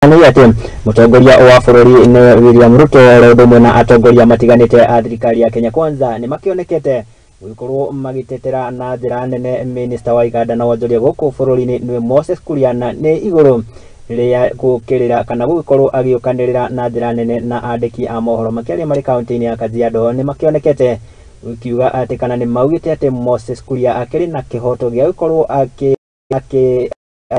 Nĩ atĩ mũtongoria wa bũrũri nĩ William Ruto oro ũndũ ũmwe na atongoria matiganĩte a thirikari ya Kenya Kwanza nĩ makĩonekete gũgĩkorwo magĩtetera na njĩra nene minista wa iganda na wonjoria gũkũ bũrũri-inĩ nĩ Moses Kuria, na nĩ igũrũ rĩa gũkĩrĩra kana gũgĩkorwo agĩũkanĩrĩra na njĩra nene na andĩki a mohoro makĩaria marĩ kaunti-inĩ ya Kajiado. Nĩ makĩonekete gũkiuga atĩ kana nĩ maugĩte atĩ Moses Kuria akĩrĩ na kĩhoto gĩa gũkorwo akĩ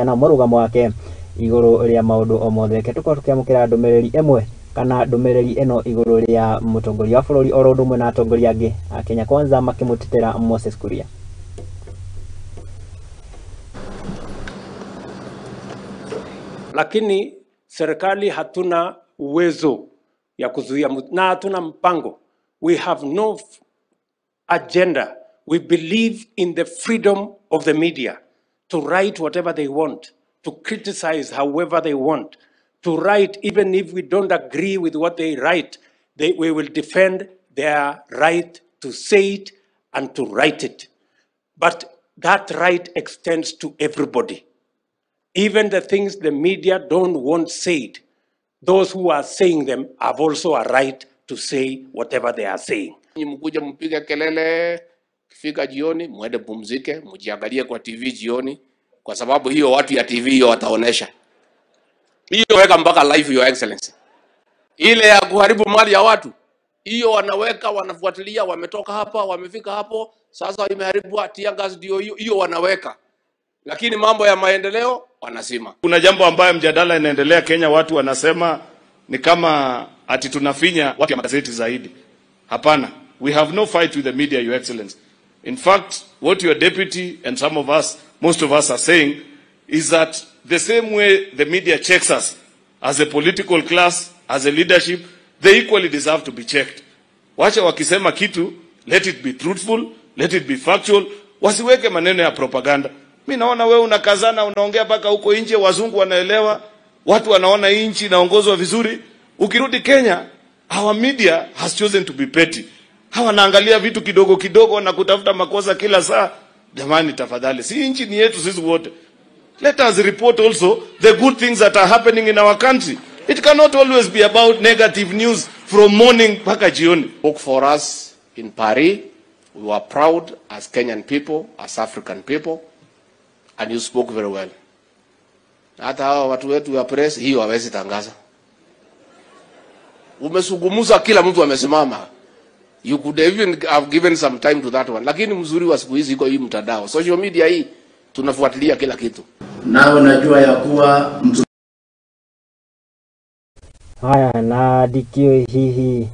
na mũrũgamo wake igũrũ rĩa maũndũ o mothe. Reke tũkorwo tũkĩamũkĩra ndũmĩrĩri ĩmwe kana ndũmĩrĩri ĩno igũrũ rĩa mũtongoria wa bũrũri oro ũndũ ũmwe na atongoria angĩ a Kenya Kwanza makĩmũtetera Moses Kuria. Lakini serikali hatuna uwezo ya kuzuia na hatuna mpango. We have no agenda. We believe in the freedom of the media to write whatever they want, to criticize however they want, to write even if we don't agree with what they write. We will defend their right to say it and to write it. But that right extends to everybody. Even the things the media don't want said, those who are saying them have also a right to say whatever they are saying. Mkuje mpige kelele, kifika jioni muende pumzike, mjiangalie kwa TV jioni, kwa sababu hiyo watu ya TV hiyo wataonesha. Hiyo weka mpaka live, Your Excellency. Ile ya kuharibu mali ya watu, hiyo wanaweka, wanafuatilia, wametoka hapa, wamefika hapo, sasa imeharibu tear gas ndio hiyo, hiyo wanaweka. Lakini mambo ya maendeleo wanasema. Kuna jambo ambayo mjadala inaendelea Kenya, watu wanasema ni kama ati tunafinya watu ya magazeti zaidi. Hapana, we have no fight with the media, Your Excellency. In fact, what your deputy and some of us, most of us are saying is that the same way the media checks us as a political class, as a leadership, they equally deserve to be checked. Wacha wakisema kitu, let it be truthful, let it be factual, wasiweke maneno ya propaganda. Mimi naona wewe unakazana, unaongea mpaka huko nje, wazungu wanaelewa, watu wanaona nchi inaongozwa vizuri. Ukirudi Kenya, our media has chosen to be petty. Hawa wanaangalia vitu kidogo kidogo na kutafuta makosa kila saa. Jamani, tafadhali, si nchi ni yetu sisi wote. Let us report also the good things that are happening in our country. It cannot always be about negative news from morning mpaka jioni. Spoke for us in Paris. We were proud as Kenyan people, as African people, and you spoke very well. Hata hawa watu wetu wa press hiyo hawezi tangaza. Umesugumuza, kila mtu amesimama. You could even have given some time to that one. Lakini mzuri wa siku hizi iko hii mtandao, social media hii, tunafuatilia kila kitu. Nawe najua ya kuwa mtu Haya, na ndikĩũĩ hihi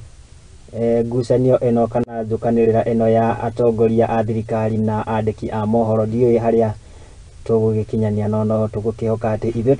ngucanio ĩno kana njũkanĩrĩra ĩno ya atongoria a thirikari na andĩki a mohoro, ndiũĩ harĩa tũgũgĩkinyania, no no tũgũkĩhoka atĩ ithuĩ